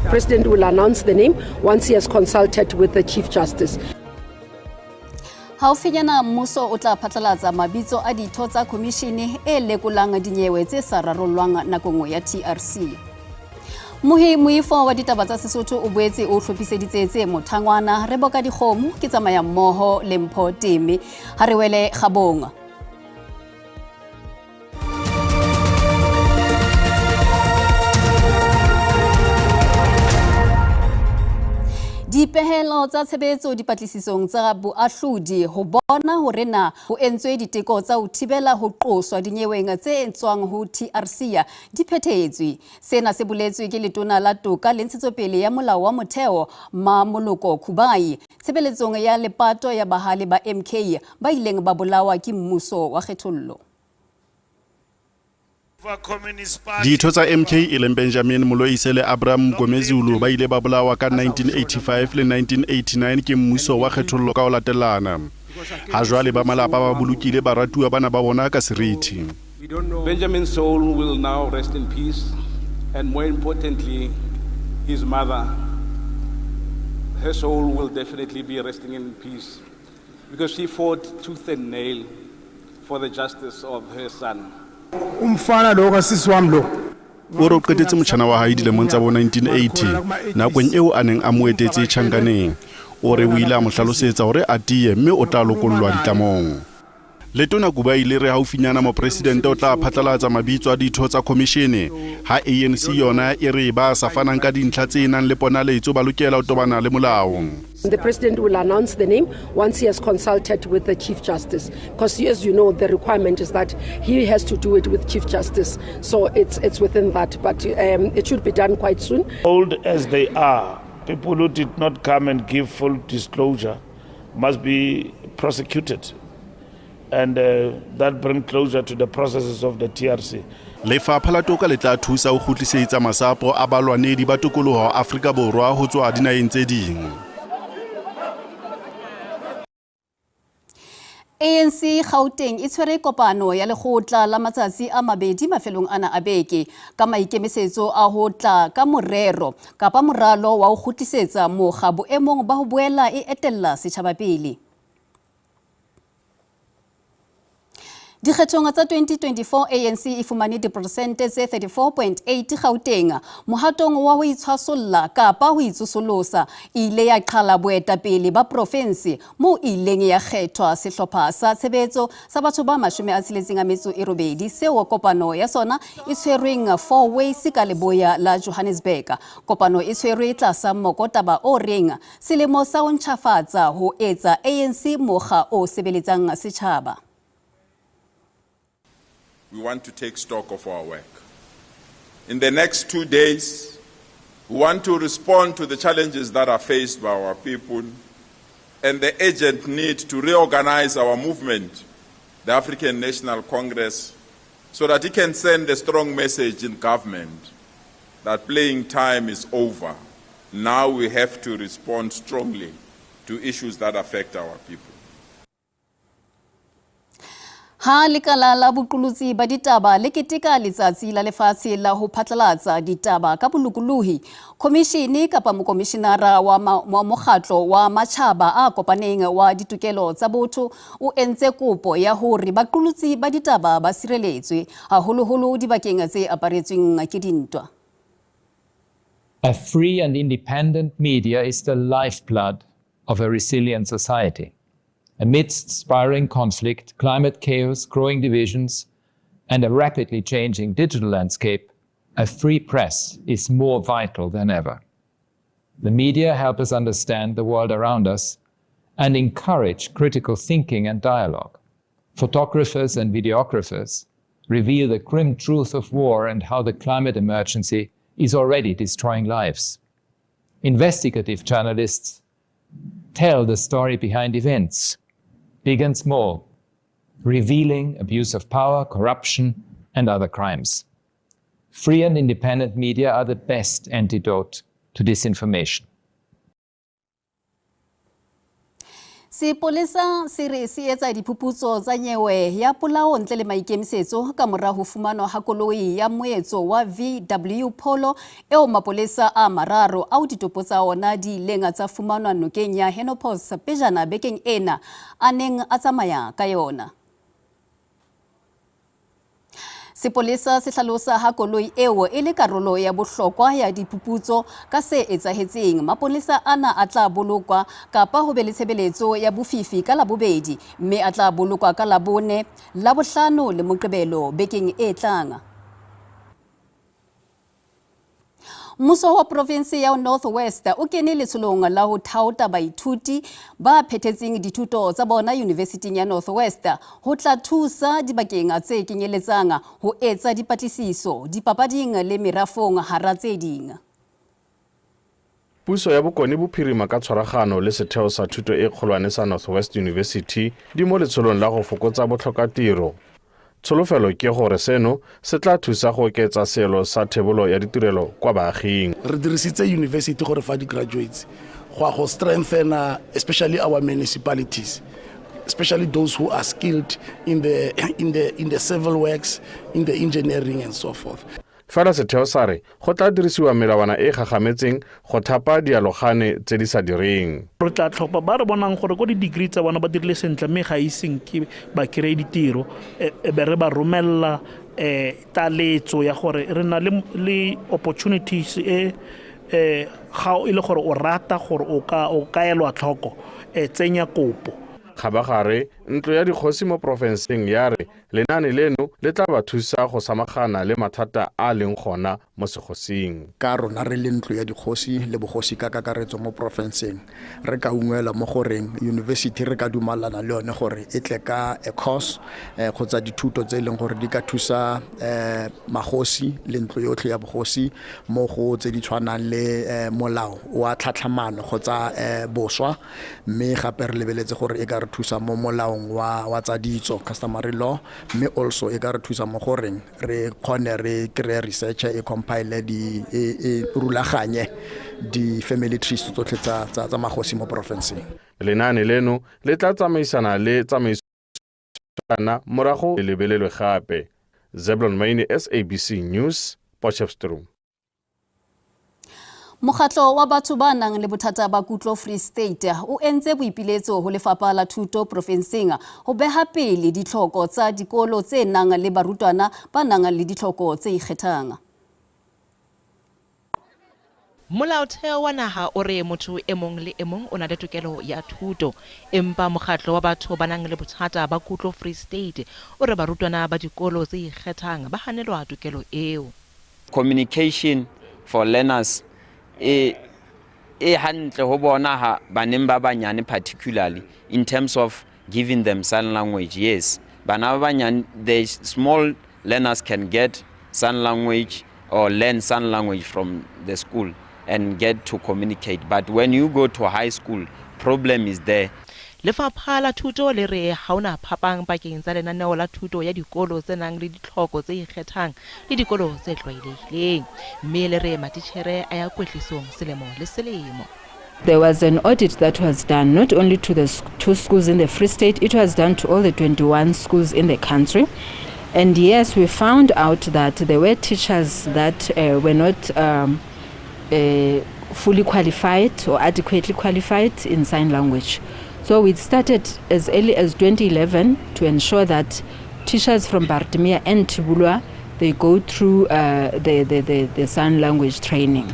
President will announce the name once he has consulted with the Chief Justice. Haufinyana mmuso o tla phatlalatsa mabitso a ditho tsa khomishene e lekolang dinyewe tse sa rarollwang nakong ya TRC. Mohi moifo wa ditaba tsa Sesotho o boetse o hlophiseditse tse mothangwana re boka dikgomo ke tsamaya mmoho le Mpho Teme ha re wele kgabong. Dipehelo tsa tshebetso dipatlisisong tsa boahlodi ho bona hore na ho entswe diteko tsa ho thibela ho qoswa dinyeweng tse tswang ho TRC di phethetswe. Sena se boletswe ke letona la toka le ntshetsopele ya molao wa motheo Mmamoloko Kubayi tshebeletsong ya lepato ya bahale ba MK ba ileng ba bolawa ke mmuso wa kgethollo. Ditho tsa MK e leng Benjamin Moloise le Abraham Mgomezulu ba ile ba bolawa ka 1985 le 1989 ke mmuso wa kgethollo ka ho latellana. Ha jwale ba malapa ba bolokile baratuwa bana ba bona ka seriti. Benjamin's soul will now rest in peace, and more importantly, his mother, her soul will definitely be resting in peace because she fought tooth and nail for the justice of her son. Umfana lo kasisi wami lo. O re o qetetse motjhana wa hae dilemong tsa bo 1980 nakong eo a neng a mo etetse tjhankaneng. O re o ile a mo hlalosetsa hore a tiye mme o tla lokollwa ditlamong. Letona Kubayi le re haufinyana mopresidente o tla phatlalatsa mabitso a ditho tsa khomishene, ha ANC yona e re ba sa fanang ka dintlha tse nang le ponaletso ba lokela ho tobana le molao. The president will announce the name once he has consulted with the Chief Justice, because as you know, the requirement is that he has to do it with Chief Justice. So it's within that, but it should be done quite soon. Old as they are, people who did not come and give full disclosure must be prosecuted. And that brings closure to the processes of the TRC. Lefapha la Toka le tla thusa ho kgutlisetsa masapo a balwanedi ba tokoloho Afrika Borwa ho tswa dinaheng tse ding. ANC Gauteng e tshwere kopano ya lekgotla la matsatsi a mabedi mafelong ana a beke ka maikemisetso a ho tla ka morero kapa moralo wa ho kgutlisetsa mokga boemong ba ho boela e etella setjhaba pele. Dikgethong tsa 2024 ANC e fumane diperesente tse 34.8 Gauteng mohatong wa ho itshwasolla kapa ho itsosolosa. E ile ya qhala boetapele ba profensi moo e ileng ya kgethwa sehlopha sa tshebetso sa batho ba 68 seo kopano ya sona e tshwerweng Four Ways ka leboya la Johannesburg. Kopano e tshwerwe tlasa mokotaba o reng Selemo sa ho ntjhafatsa ho etsa ANC mokga o sebeletsang setjhaba. We want to take stock of our work. In the next 2 days, we want to respond to the challenges that are faced by our people and the urgent need to reorganize our movement, the African National Congress, so that it can send a strong message in government that playing time is over. Now we have to respond strongly to issues that affect our people. Ha lekala la boqolotsi ba ditaba le keteka letsatsi la lefatshe la ho phatlalatsa ditaba ka bolokolohi, khomishene kapa mokomishinara wa mokgatlo wa matjhaba a kopaneng wa ditokelo tsa botho o entse kopo ya hore baqolotsi ba ditaba ba sireletswe, haholoholo dibakeng tse aparetsweng ke dintwa. A free and independent media is the lifeblood of a resilient society. Amidst spiraling conflict, climate chaos, growing divisions, and a rapidly changing digital landscape, a free press is more vital than ever. The media help us understand the world around us and encourage critical thinking and dialogue. Photographers and videographers reveal the grim truth of war and how the climate emergency is already destroying lives. Investigative journalists tell the story behind events, big and small, revealing abuse of power, corruption, and other crimes. Free and independent media are the best antidote to disinformation. Sepolesa se re se etsa diphuputso tsa nyewe ya polao ntle le maikemisetso ka mora ho fumanwa ha koloi ya moetso wa VW Polo eo mapolesa a mararo ao ditopo tsa ona di ileng tsa fumanwa nokeng ya Henopos pejana bekeng ena a neng a tsamaya ka yona. Sepolesa se hlalosa ha koloi eo e le karolo ya bohlokwa ya diphuputso ka se etsahetseng. Mapolesa ana a tla bolokwa kapa ho be le tshebeletso ya bofifi ka Labobedi mme a tla bolokwa ka Labone, Labohlano le Moqebelo bekeng e tlang. Mmuso wa provinse ya North West o kene letsholong la ho thaota baithuti ba phethetseng dithuto tsa bona Yunivesithing ya North West ho tla thusa dibakeng tse kenyeletsang ho etsa dipatlisiso dipapading le merafong hara tse ding. Puso ya Bokone Bophirima ka tshwaragano le setheo sa thuto e kgolwane sa North West University di mo letsholong la go fokotsa botlhokatiro. Tsholofelo ke gore seno se tla thusa go oketsa seelo sa thebolo ya ditirelo kwa baaging. Re dirisitse university go re fa di-graduates go ya go strengthena especially our municipalities, especially those who are skilled in the civil works, in the engineering and so forth. Fela setheo sa re go tla dirisiwa melawana e e gagametseng go thapa dialogane tse di sa direng. Re tla tlhopha ba re bonang gore ko di-degree tsa bona ba dirile sentle mme ga iseng ke ba kry-e ditiro, e be re ba romelela taletso ya gore re na le opportunities e ga e le gore o rata gore o ka o kaelwa tlhoko, tsenya kopo. Kgabagare ntlo ya dikgosi mo porofenseng ya re lenaane leno le tla ba thusa go samagana le mathata a a leng gona mo segosing. Ka rona re le ntlo ya dikgosi le bogosi ka kakaretso mo porofenseng, re ka ungwelwa mo goreng university re ka dumalana le yone gore e tle ka a course kgotsa dithuto tse e leng gore di ka thusa magosi le ntlo yotlhe ya bogosi mo go tse di tshwanang le molao wa tlhatlhamano kgotsa boswa, mme gape re lebeletse gore e ka re thusa mo molaong wa tsa ditso, customary law, mme also e ka re thusa mo goreng re kgone re kry-e research e compile di e rulaganye di-family trees tsotlhe tsa magosi mo porofenseng. Lenaane leno le tla tsamaisana le tsamaiso morago le lebelelwe gape. Zeblon Maine, SABC News, Potchefstroom. Mokgatlo wa batho ba nang le bothata ba kutlo Free State o entse boipiletso ho Lefapha la Thuto profenseng ho beha pele ditlhoko tsa dikolo tse nang le barutwana ba nang le ditlhoko tse ikgethang. Molaotheo wa naha o re motho e mong le e mong o na le tokelo ya thuto, empa mokgatlo wa batho ba nang le bothata ba kutlo Free State o re barutwana ba dikolo tse ikgethang ba hanelwa tokelo eo. Communication for learners e hantle ho bona ha baneng ba banyane, particularly in terms of giving them sign language. Yes, bana ba banyane, the small learners can get sign language or learn sign language from the school and get to communicate, but when you go to high school, problem is there. Lefapha la Thuto le re ha hona phapang pakeng tsa lenaneo la thuto ya dikolo tse nang le ditlhoko tse ikgethang le dikolo tse tlwaelehileng, mme le re matitjhere a ya kwetlisong selemo le selemo. There was an audit that was done not only to the two schools in the Free State, it was done to all the 21 schools in the country. And yes, we found out that there were teachers that were not fully qualified or adequately qualified in sign language. So we started as early as 2011 to ensure that teachers from Bartimea and Tibulwa, they go through the sign language training.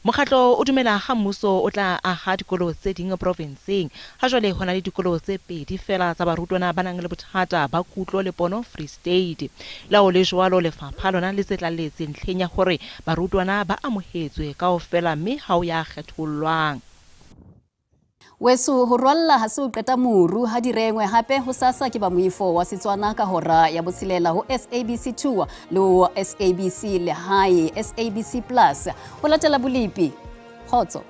Mokgatlo o dumela ha mmuso o tla aha dikolo tse ding provinseng. Ha jwale ho na le dikolo tse pedi feela tsa barutwana ba nang le bothata ba kutlo le pono Free State. Le ha ho le jwalo, lefapha lona le tsitlaletse ntlheng ya hore barutwana ba amohetswe kaofela mme ha ho ya kgethollwang. Weso, ho rwalla ha se o qeta moru. Ha di rengwe hape ho sasa ke ba moifo wa Setswana ka hora ya botshelela ho SABC 2 le ho SABC Lehae, SABC Plus. Ho latela Bolipi. Kgotso.